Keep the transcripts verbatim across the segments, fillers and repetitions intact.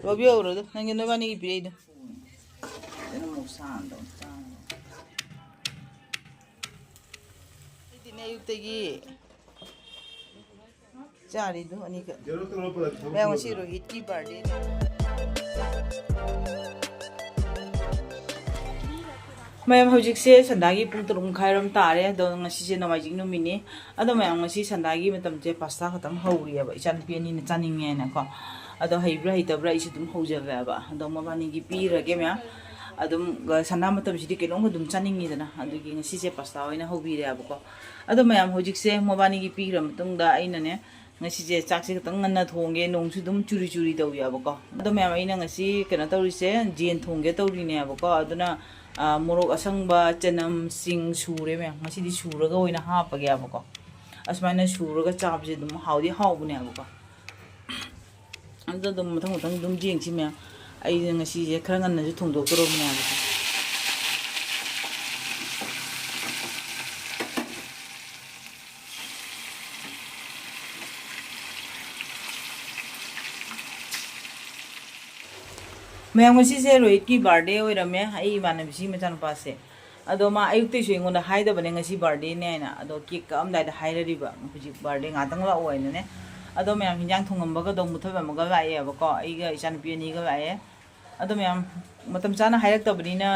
ꯂꯧꯕꯤꯍꯧꯔꯣ ꯑꯗꯨ, ꯅꯪꯒꯤ ꯅꯣꯏꯕꯥꯅꯤꯒꯤ ꯄꯤꯔꯛꯏꯗꯣ꯫ ꯑꯩꯗꯤꯅꯦ ꯑꯌꯨꯛꯇꯒꯤ ꯆꯥꯔꯤꯗꯨ ꯑꯅꯤꯈꯛ꯫ ꯃꯌꯥꯝ ꯉꯁꯤ ꯔꯣꯍꯤꯠꯀꯤ ꯕꯥꯔꯗꯦꯅꯦ꯫ ꯃꯌꯥꯝ ꯍꯧꯖꯤꯛꯁꯦ ꯁꯟꯗꯥꯒꯤ ꯄꯨꯡ ꯇꯔꯨꯛ ꯃꯈꯥꯏꯔꯣꯝ ꯇꯥꯔꯦ꯫ ꯑꯗꯣ ꯉꯁꯤꯁꯦ ꯅꯣꯡꯃꯥꯏꯖꯤꯡ ꯅꯨꯃꯤꯠꯅꯤ꯫ ꯑꯗꯣ ꯃꯌꯥꯝ ꯉꯁꯤ ꯁꯟꯗꯥꯒꯤ ꯃꯇꯝꯁꯦ ꯄꯥꯁꯇꯥ ꯈꯛꯇꯪ ꯍꯧꯔꯤꯑꯕ, ꯏꯆꯥꯅꯨꯄꯤ ꯑꯅꯤꯅ ꯆꯥꯅꯤꯡꯉꯦꯅꯀꯣ꯫ ꯑꯗꯣ ꯍꯩꯕ꯭ꯔꯥ ꯍꯩꯇꯕ꯭ꯔꯥ ꯑꯩꯁꯨ ꯑꯗꯨꯝ ꯍꯧꯖꯕꯦꯕ꯫ ꯑꯗꯣ ꯃꯕꯥꯅꯤꯒꯤ ꯄꯤꯔꯒꯦ ꯃꯌꯥꯝ꯫ ꯑꯗꯨꯝ ꯁꯟꯗꯥ ꯃꯇꯝꯁꯤꯗꯤ ꯀꯩꯅꯣꯝꯒ ꯑꯗꯨꯝ ꯆꯥꯅꯤꯡꯉꯤꯗꯅ, ꯑꯗꯨꯒꯤ ꯉꯁꯤꯁꯦ ꯄꯥꯁꯇꯥ ꯑꯣꯏꯅ ꯍꯧꯕꯤꯔꯦꯕꯀꯣ꯫ ꯑꯗꯣ ꯃꯌꯥꯝ ꯍꯧꯖꯤꯛꯁꯦ ꯃꯕꯥꯅꯤꯒꯤ ꯄꯤꯈ꯭ꯔ ꯃꯇꯨꯡꯗ ꯑꯩꯅꯅꯦ, ꯉꯁꯤꯁꯦ ꯆꯥꯛꯁꯦ ꯈꯤꯇꯪ ꯉꯟꯅ ꯊꯣꯡꯒꯦ, ꯅꯣꯡꯁꯨ ꯑꯗꯨꯝ ꯆꯨꯔꯤ ꯆꯨꯔꯤ ꯇꯧꯔꯤꯑꯕꯀꯣ꯫ ꯑꯗꯣ ꯃꯌꯥꯝ ꯑꯩꯅ ꯉꯁꯤ ꯀꯩꯅꯣ ꯇꯧꯔꯤꯁꯦ, ꯖꯦꯟ ꯊꯣꯡꯒꯦ ꯇꯧꯔꯤꯅꯦꯕꯀꯣ꯫ ꯑꯗꯨꯅ, ꯑ, ꯃꯣꯔꯣꯛ ꯑꯁꯪꯕ, ꯆꯅꯝ, ꯁꯤꯡ ꯁꯨꯔꯦ ꯃꯌꯥꯝ꯫ ꯉꯁꯤꯗꯤ ꯁꯨꯔꯒ ꯑꯣꯏꯅ ꯍꯥꯞꯄꯒꯦꯕꯀꯣ꯫ ꯑꯁꯨꯃꯥꯏꯅ ꯁꯨꯔꯒ ꯆꯥꯕꯁꯦ ꯑꯗꯨꯝ ꯍꯥꯎꯗꯤ ꯍꯥꯎꯕꯅꯦꯕꯀꯣ꯫ ꯑꯗꯨꯗ ꯑꯗꯨꯝ ꯃꯊꯪ ꯃꯊꯪ ꯑꯗꯨꯝ ꯌꯦꯡꯁꯤ ꯃꯌꯥꯝ꯫ ꯑꯩꯁꯦ ꯉꯁꯤꯁꯦ ꯈꯔ ꯉꯟꯅꯁꯨ ꯊꯣꯡꯗꯣꯛꯇꯣꯔꯕꯅꯦꯕꯀꯣ꯫ ꯃꯌꯥꯝ, ꯉꯁꯤꯁꯦ ꯔꯣꯍꯤꯠꯀꯤ ꯕꯥꯔꯗꯦ ꯑꯣꯏꯔꯝꯃꯦ, ꯑꯩ ꯏꯃꯥꯟꯅꯕꯤꯁꯤ ꯃꯆꯥꯅꯨꯄꯥꯁꯦ꯫ ꯑꯗꯣ ꯃꯥ ꯑꯌꯨꯛꯇꯩꯁꯨ ꯑꯩꯉꯣꯟꯗ ꯍꯥꯏꯗꯕꯅꯦ ꯉꯁꯤ ꯕꯥꯔꯗꯦꯅꯦ ꯍꯥꯏꯅ꯫ ꯑꯗꯣ ꯀꯦꯛ ꯀꯛꯑꯝꯗꯥꯏꯗ ꯍꯥꯏꯔꯔꯤꯕ, ꯍꯧꯖꯤꯛ ꯕꯥꯔꯗꯦ ꯉꯥꯛꯇꯪ ꯂꯥꯛꯑꯣ ꯍꯥꯏꯅꯅꯦ꯫ ꯑꯗꯣ ꯃꯌꯥꯝ, ꯍꯤꯟꯖꯥꯡ ꯊꯣꯡꯉꯝꯕꯒꯗꯣ ꯃꯨꯊꯠꯂꯝꯃꯒ ꯂꯥꯛꯑꯦꯕꯀꯣ, ꯑꯩꯒ ꯏꯆꯥꯅꯨꯄꯤ ꯑꯅꯤꯒ ꯂꯥꯛꯑꯦ꯫ ꯑꯗꯣ ꯃꯌꯥꯝ, ꯃꯇꯝ ꯆꯥꯅ ꯍꯥꯏꯔꯛꯇꯕꯅꯤꯅ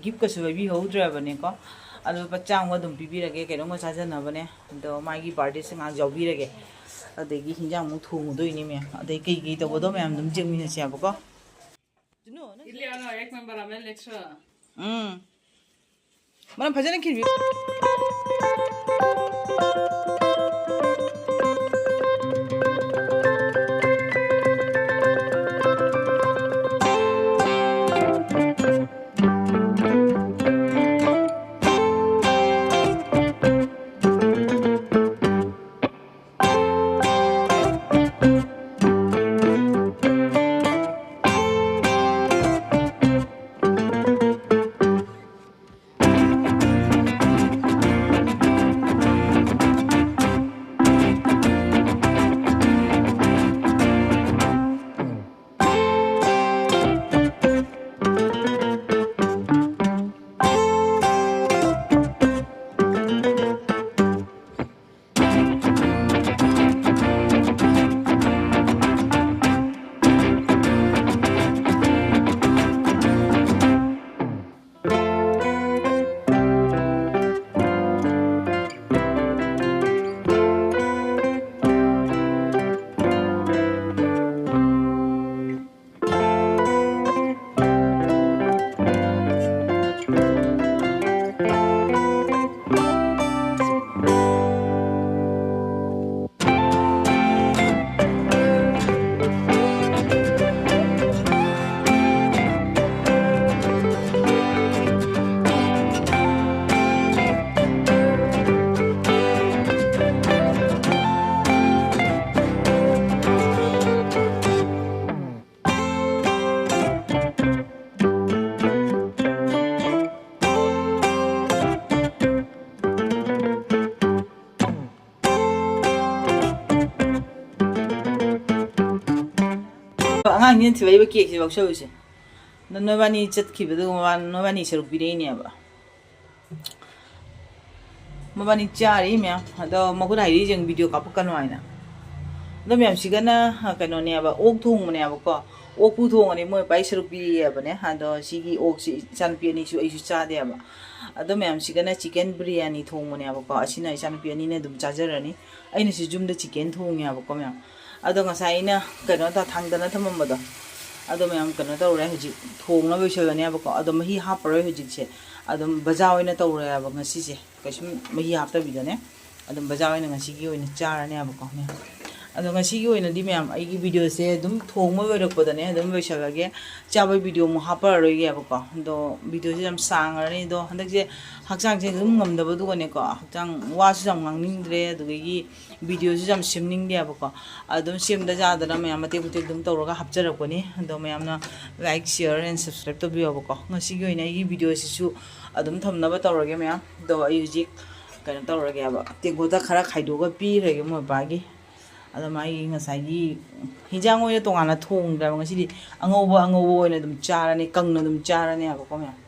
ꯒꯤꯐꯀꯁꯨ ꯂꯩꯕꯤꯍꯧꯗ꯭ꯔꯕꯅꯦꯀꯣ꯫ ꯑꯗꯣ ꯂꯨꯄꯥ ꯆꯥꯝꯃꯒ ꯑꯗꯨꯝ ꯄꯤꯕꯤꯔꯒꯦ, ꯀꯩꯅꯣꯝꯒ ꯆꯥꯖꯅꯕꯅꯦ꯫ ꯑꯗꯣ ꯃꯥꯒꯤ ꯕꯥꯔꯗꯦꯁꯦ ꯉꯥꯏꯍꯥꯛ ꯌꯥꯎꯕꯤꯔꯒꯦ꯫ ꯑꯗꯒꯤ ꯍꯤꯟꯖꯥꯡ ꯑꯃꯨꯛ ꯊꯣꯡꯉꯨꯗꯣꯏꯅꯦ ꯃꯌꯥꯝ꯫ ꯑꯗꯩ ꯀꯩꯀꯩ ꯇꯧꯕꯗꯣ ꯃꯌꯥꯝ ꯑꯗꯨꯝ ꯌꯦꯡꯃꯤꯟꯅꯁꯦꯕꯀꯣ꯫ ꯎꯝ꯫ ꯃꯅꯝ ꯐꯖꯅ ꯈꯤꯟꯕꯤꯌꯨ꯫ ꯑꯉꯥꯡꯁꯤꯅ ꯊꯤꯜꯂꯛꯏꯕ ꯀꯦꯛꯁꯦ ꯂꯧꯁꯜꯂꯨꯁꯦ꯫ ꯑꯗꯣ ꯅꯣꯏꯕꯥꯅꯤ ꯆꯠꯈꯤꯕꯗꯨꯒ ꯃꯕꯥ-, ꯅꯣꯏꯕꯥꯅꯤ ꯁꯔꯨꯛ ꯄꯤꯔꯛꯏꯅꯦꯕ꯫ ꯃꯕꯥꯅꯤ ꯆꯥꯔꯤ ꯃꯌꯥꯝ꯫ ꯑꯗꯣ ꯃꯈꯨꯠ ꯍꯥꯏꯔꯛꯏꯁꯦ ꯚꯤꯗꯤꯑꯣ ꯀꯥꯞꯄꯛꯀꯅꯨ ꯍꯥꯏꯅ꯫ ꯑꯗꯣ ꯃꯌꯥꯝꯁꯤꯒꯅ, ꯑ, ꯀꯩꯅꯣꯅꯦꯕ, ꯑꯣꯛ ꯊꯣꯡꯕꯅꯦꯕꯀꯣ꯫ ꯑꯣꯛꯄꯨ ꯊꯣꯡꯉꯗꯤ ꯃꯣꯏ ꯄꯥꯏ ꯁꯔꯨꯛ ꯄꯤꯔꯛꯑꯦꯕꯅꯦ꯫ ꯑꯗꯣ ꯁꯤꯒꯤ ꯑꯣꯛꯁꯤ ꯏꯆꯥꯅꯨꯄꯤ ꯑꯅꯤꯁꯨ ꯑꯩꯁꯨ ꯆꯥꯗꯦꯕ꯫ ꯑꯗꯣ ꯃꯌꯥꯝꯁꯤꯒꯅ ꯆꯤꯛꯀꯟ ꯕꯤꯔꯌꯥꯅꯤ ꯊꯣꯡꯕꯅꯦꯕꯀꯣ꯫ ꯑꯁꯤꯅ ꯏꯆꯥꯅꯨꯄꯤ ꯑꯅꯤꯅ ꯑꯗꯨꯝ ꯆꯥꯖꯔꯅꯤ꯫ ꯑꯩꯅꯁꯨ ꯌꯨꯝꯗ ꯆꯤꯛꯀꯟ ꯊꯣꯡꯉꯦꯕꯀꯣ ꯃꯌꯥꯝ꯫ ꯑꯗꯣ ꯉꯁꯥꯏ ꯑꯩꯅ ꯀꯩꯅꯣ ꯇꯧ-, ꯊꯥꯡꯗꯅ ꯊꯝꯃꯝꯕꯗꯣ꯫ ꯑꯗꯣ ꯃꯌꯥꯝ ꯀꯩꯅꯣ ꯇꯧꯔꯦ, ꯍꯧꯖꯤꯛ ꯊꯣꯡꯅꯕ ꯂꯣꯏꯁꯜꯂꯅꯦꯕꯀꯣ꯫ ꯑꯗꯣ ꯃꯍꯤ ꯍꯥꯞꯄꯔꯣꯏ ꯍꯧꯖꯤꯛꯁꯦ꯫ ꯑꯗꯨꯝ ꯕꯖꯥ ꯑꯣꯏꯅ ꯇꯧꯔꯦꯕ ꯉꯁꯤꯁꯦ꯫ ꯀꯩꯁꯨꯝ ꯃꯍꯤ ꯍꯥꯞꯇꯕꯤꯗꯅꯦ꯫ ꯑꯗꯨꯝ ꯕꯖꯥ ꯑꯣꯏꯅ ꯉꯁꯤꯒꯤ ꯑꯣꯏꯅ ꯆꯥꯔꯅꯦꯕꯀꯣ ꯃꯌꯥꯝ꯫ ꯑꯗꯣ ꯉꯁꯤꯒꯤ ꯑꯣꯏꯅꯗꯤ ꯃꯌꯥꯝ ꯑꯩꯒꯤ ꯚꯤꯗꯤꯑꯣꯁꯦ ꯑꯗꯨꯝ ꯊꯣꯡꯕ ꯂꯣꯏꯔꯛꯄꯗꯅꯦ ꯑꯗꯨꯝ ꯂꯣꯏꯁꯜꯂꯒꯦ꯫ ꯆꯥꯕꯒꯤ ꯚꯤꯗꯤꯑꯣ ꯑꯃꯨꯛ ꯍꯥꯞꯄꯔꯣꯏꯒꯦꯕꯀꯣ꯫ ꯑꯗꯣ ꯚꯤꯗꯤꯑꯣꯁꯦ ꯌꯥꯝ ꯁꯥꯡꯉꯔꯅꯤ꯫ ꯑꯗꯣ ꯍꯟꯗꯛꯁꯦ ꯍꯛꯆꯥꯡꯁꯦ ꯑꯗꯨꯝ ꯉꯝꯗꯕꯗꯨꯒꯅꯦꯀꯣ, ꯍꯛꯆꯥꯡ ꯋꯥꯁꯨ ꯌꯥꯝ ꯉꯥꯡꯅꯤꯡꯗ꯭ꯔꯦ, ꯑꯗꯨꯗꯒꯤ ꯚꯤꯗꯤꯑꯣꯁꯨ ꯌꯥꯝ ꯁꯦꯝꯅꯤꯡꯗꯦꯕꯀꯣ꯫ ꯑꯗꯨꯝ ꯁꯦꯝꯗ ꯌꯥꯗꯅ ꯃꯌꯥꯝ ꯃꯇꯦꯛ ꯃꯇꯦꯛ ꯑꯗꯨꯝ ꯇꯧꯔꯒ ꯍꯥꯞꯆꯔꯛꯄꯅꯤ꯫ ꯑꯗꯣ ꯃꯌꯥꯝꯅ like, share and subscribe ꯇꯧꯕꯤꯌꯣꯕꯀꯣ꯫ ꯉꯁꯤꯒꯤ ꯑꯣꯏꯅ ꯑꯩꯒꯤ ꯚꯤꯗꯤꯑꯣꯁꯤꯁꯨ ꯑꯗꯨꯝ ꯊꯝꯅꯕ ꯇꯧꯔꯒꯦ ꯃꯌꯥꯝ꯫ ꯑꯗꯣ ꯑꯩ ꯍꯧꯖꯤꯛ ꯀꯩꯅꯣ ꯇꯧꯔꯒꯦꯕ, ꯇꯦꯡꯀꯣꯠꯇ ꯈꯔ ꯈꯥꯏꯗꯣꯛꯑꯒ ꯄꯤꯈ꯭ꯔꯒꯦ ꯃꯣꯏ ꯕꯕꯥꯒꯤ꯫ ꯑꯗꯣ ꯃꯥꯒꯤ ꯉꯁꯥꯏꯒꯤ ꯍꯤꯟꯖꯥꯡ ꯑꯣꯏꯅ ꯇꯣꯉꯥꯟꯅ ꯊꯣꯡꯗ꯭ꯔꯦꯕ ꯉꯁꯤꯗꯤ꯫ ꯑꯉꯧꯕ ꯑꯉꯧꯕ ꯑꯣꯏꯅ ꯑꯗꯨꯝ ꯆꯥꯔꯅꯤ, ꯀꯪꯅ ꯑꯗꯨꯝ ꯆꯥꯔꯅꯦꯕꯀꯣ ꯃꯌꯥꯝ꯫